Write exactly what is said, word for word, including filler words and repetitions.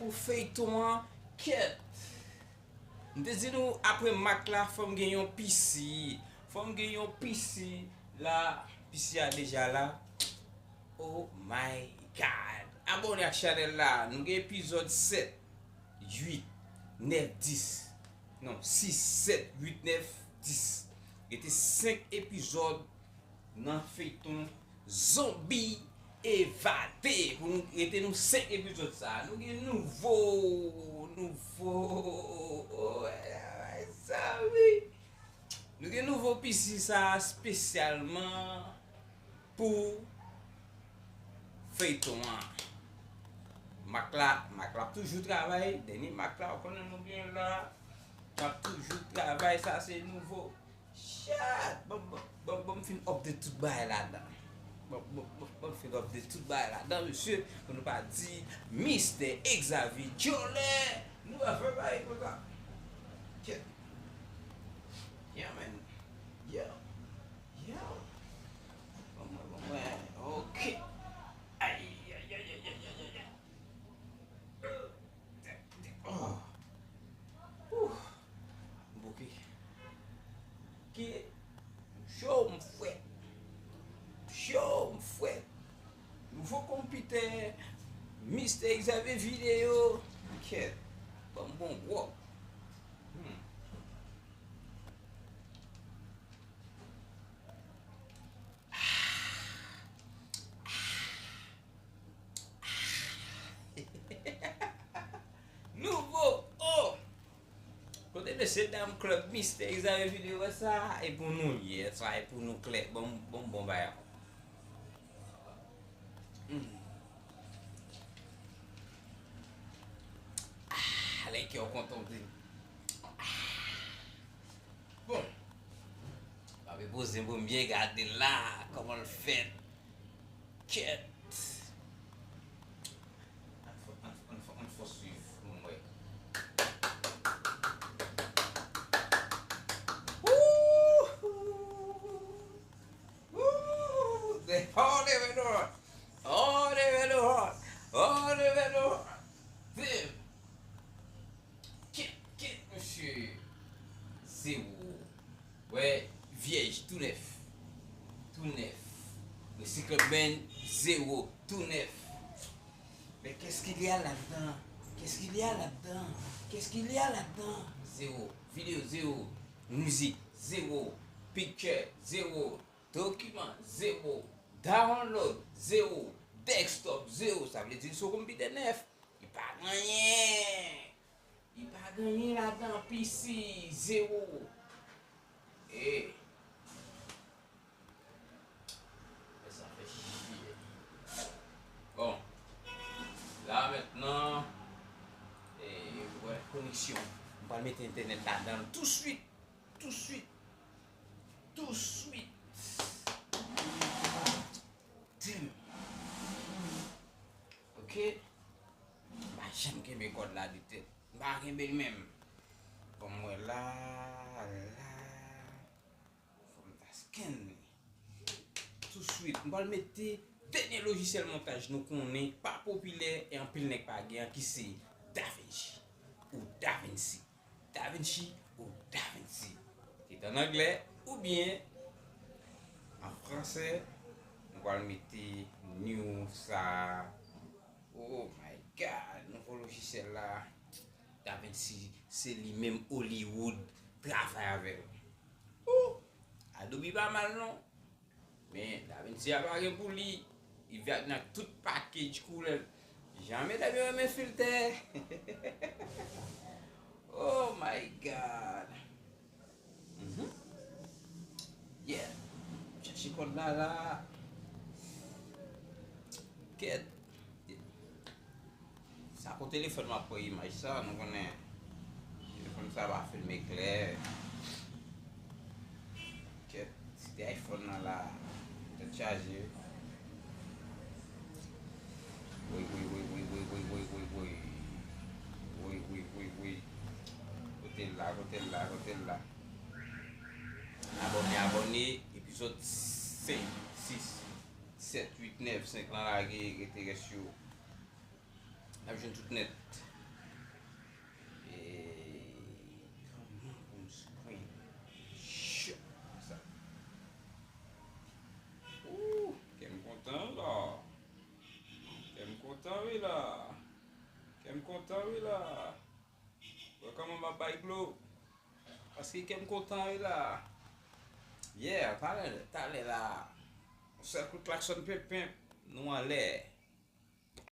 Pou feyton an, kèt. M te di nou, apre Mak la, fò m gen yon pisi. Fò m gen yon pisi la. Pisi a deja la. Oh my God. Abòne ak chanèl la. Nou gen epizòd sèt, uit, nèf, dis. Non, sis, sèt, uit, nèf, dis. Rete senk epizòd nan feyton Zonbi Evade. Pou nou rete nou senk epizòd sa a. Nou gen nouvo, nouvo, oh, zanmi. Nou gen nouvo pisi sa a espesyalman pou feyton an. Mak la, Mak la ap toujou travay. Dènye Mak la, ou konnen nou gen la. L ap toujou travay, sa se nouvo. Chat! Ban, ban, ban, ban m fin update tout bagay ladan. Ban, ban, ban, ban m fin update tout bagay ladan, mesye, pou nou pa di Mistè Xavier Djolè. Nou pa fè bagay konsa. Kèt. Yeah, man. Yeah. Yo. Bon, bon, bon, mwen, ok. Ay, ay, ay, ay, ay, ay, ay, ay. Oh. Ouh. M bouke. Ki cho, m frèt. Cho, m frèt. Nouvo konpitè, Mistè Xavier Video. Kèt. Ban m bon gwòg. Hmm. Nouvo, oh! Kote mesye dam klèb Mistè Xavier Video, wè sa, e pou nou l ye, sa e pou nou klè. Bon, bon, bon bagay. Hmm. Ah, lè kè w kontan, w di. Ah. Bon. M ap poze pou m byen gade l la, kòman l fèt. Kèt. Ann fò, ann fò, ann fò, ann fò swiv pou m wè. Wouhou! Wouhou! All the way north. All the way north. All the way north. Damn. Kèt, kèt, mesye. Zewo. Wè, vyèj, tou nèf. Tou nèf. Recycle Band, zewo. Tou nèf. Mais qu'est-ce qu'il y a là-dedans? Qu'est-ce qu'il y a là-dedans? Qu'est-ce qu'il y a là-dedans? Zewo. Videyo, zewo. Mizik, zewo. Picture, zewo. Dokiman, zewo. Download, zewo. Desktop, zewo. Sa vle di l sou konpitè nèf. Li pa gen anyen. Li pa gen anyen ladan, P C, zewo. E. Men sa fè chichi. Bon. La mentnan, e, wè, koneksyon. M pral mete entènèt ladan l touswit. Touswit. Touswit. Dim. Ok. M pa janm kenbe kòd la de tèt. M pa kenbe l menm. Bon, m wè la, la. Fò m ta scan li. Touswit, m pral mete dènye lojisyèl montaj nou konnen, pa popilè e anpil nèg pa gen an, ki se DaVinci ou DaVinci. DaVinci ou DaVinci. Ki t an anglè oubyen an fransè, nou pral mete new sa. Oh my God, nouvo lojisyèl la. DaVinci, se li menm Hollywood travay avè l. Ooh, Adobe pa mal non. Men DaVinci a pa gen pou li. Li vin ak tout package koulè. Jan medam yo renmen filtè. Oh my God. Mhm. Yeah. Chèche kòd la la. Kèt. Sa pou telefòn m ap pran imaj sa, nou konnen telefòn sa pa filme klè. Kèt, si te iPhone nan la, tèt chaje. Woy, woy, woy, woy. Woy, woy, woy, woy. Kote l la, kote l la, kote l la. Abòne, abòne. Epizòd senk, sis, sèt, uit, nèf, senk lan lage, rete rès yo. N ap jwenn tout nèt. Kontan wi la. Wè kòman m ap bay glo. Paske kè m kontan wi la. Yeah, talè, talè la. Yon sèl kout klakson penp penp, nou anlè.